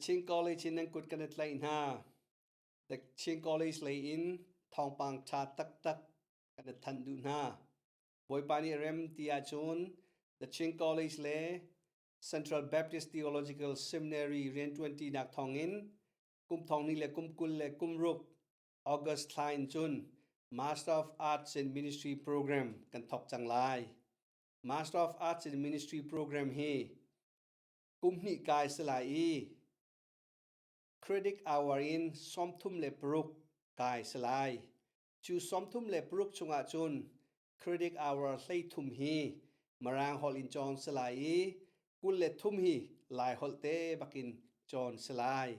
Chin College in nan kut kan i tlaih hna. The Chin College lei in thawngpang ṭha taktak kan i thanh duh hna. Bawipa nih rem ti ahcun The Chin College le Central Baptist Theological Seminary rianṭuanṭinak thawngin kum thong ni le kum 20 le kum ruk August thla in cun Master of Arts in Ministry program kan thawk cang lai. Master of Arts in Ministry program hi kum hnih kai si lai i credit hour in 36 kai si lai. Cu 36 chungah cun credit hour 13 hi Mirang holh in cawn si lai i 23 hi Lai holh te bakin cawn si lai.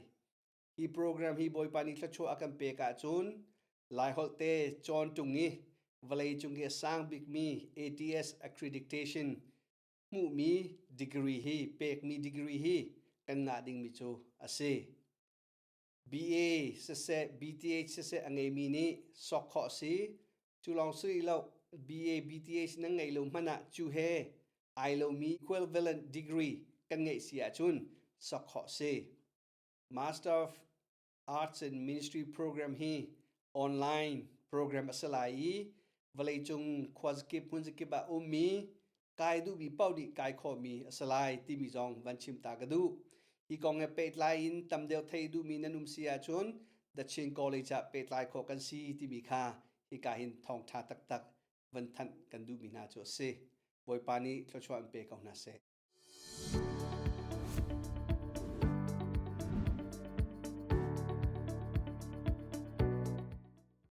Hi program hi Bawipa nih thluachuah a kan pek ahcun Laiholh te cawn ṭung i vawleicung i a sang bikmi ATS accreditation hmuhmi degree hi pekmi degree hi kan ngah dingmi cu a si. BA siseh BTH siseh a ngeimi nih sok khawh a si. Cu lawng si rih lo BA BTH nan ngeih lo hmanh ah cu he ai lomi equivalent degree kan ngeih si ahcun sok khawh a si. Master of Arts and Ministry program hi online program a si lai i vawleicung khuazakip hmunzakip ah ummi kai duhmi paoh nih kai khawhmi a si lai timi zong van chim ta ka duh. Hi kong he pehtlai in tam deuh theih duhmi nan um si ahcun The Chin College ah pehtlai khawh kan si timi kha hika hin thawngṭha taktak van thanh kan duhmi hna cu a si. Bawipa nih thluachuah in pe ko hna seh.